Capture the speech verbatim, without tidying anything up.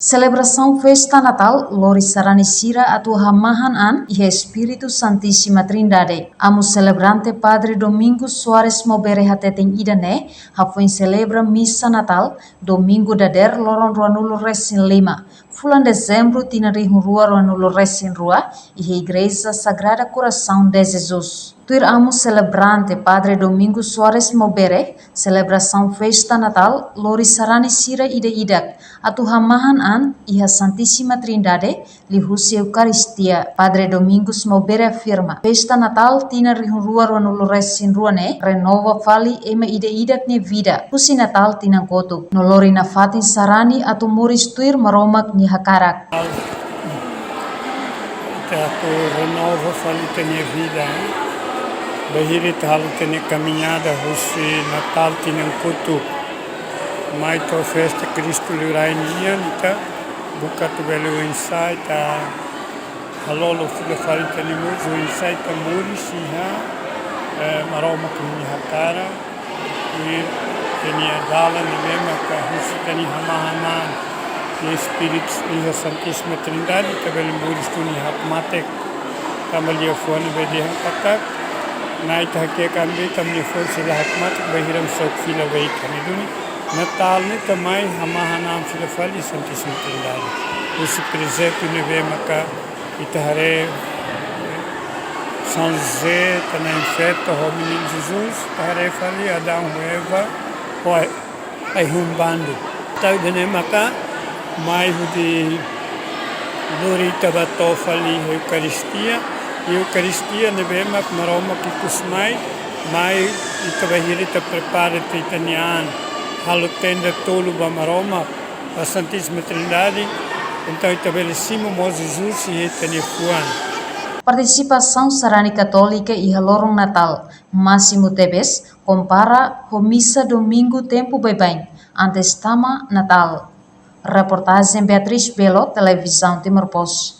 Selebrasaun festa Natál lori sarani sira atu hamahan an iha Espíritu Santíssima Trindade. Amu selebrante Padre Domingos Soares Maubere hateten ida-ne'e, hafoin selebra misa Natál, Domingu dader loron ruanulu resin lima, fulan Dezembru tinan rihun rua ruanulu resin rua, iha Igreja Sagrada Coração de Jesus. Tuir amu selebrante Padre Domingos Soares Maubere, selebrasaun festa Natál lori sarani sira ida-idak atu hamahan an iha Santíssima Trindade liuhusi Eukaristia. Padre Domingos Maubere afirma, festa Natál tinan rihun rua ruanulu resin rua ne'e renova fali ema ida-idak nia vida husi Natál tinan kotuk, no lori nafatin sarani atu moris tuir Maromak nia hakarak. Ita atu renova fali ita-nia vida, eh? Bainhira ita halo ita-nia kamiñada husi Natál tinan kotuk mai to'o festa Kristu Liurai nian, ita buka atu bele oinsá ita halolo fila fali ita-nia moris, oinsá ita moris iha, eh, Maromak nia hakarak, i ita-nia dalan ne'ebé maka husi ita-nia hamahan an iha Espíritu, iha Santíssima Trindade, ita bele moris duni hakmatek. Tanba liafuan ne'ebé dehan katak, Na'i ita hakiak an ba ita, ami-nia forsa la hakmatek, bainhira ami soke fila ba ita. Ne'e duni, Natál ne'e ita mai hamahan an fila fali Santíssima Trindade. Husi prezeptu ne'ebé maka ita haree São José, ita-nia Na'i Feto ho Menino Jesus, ita haree fali Adão ho Eva, ho ai-, ai-hun bandu. Entaun ida-ne'e maka mai hodi lori ita ba to'o fali Eukaristia, i Eukaristia ne'ebé mak Maromak ikus mai, mai ita bainhira ita prepara ita, ita-nia an, halo tenda tolu ba Maromak, ba Santíssima Trindade, entaun ita bele simu mós Jesus iha ita-nia fuan. Partisipasaun sarani katólika iha loron Natál másimu tebes kompara ho misa Domingu tempu baibain, antes tama Natál. Reportajen Beatriz Belo, Televizaun Timor Post.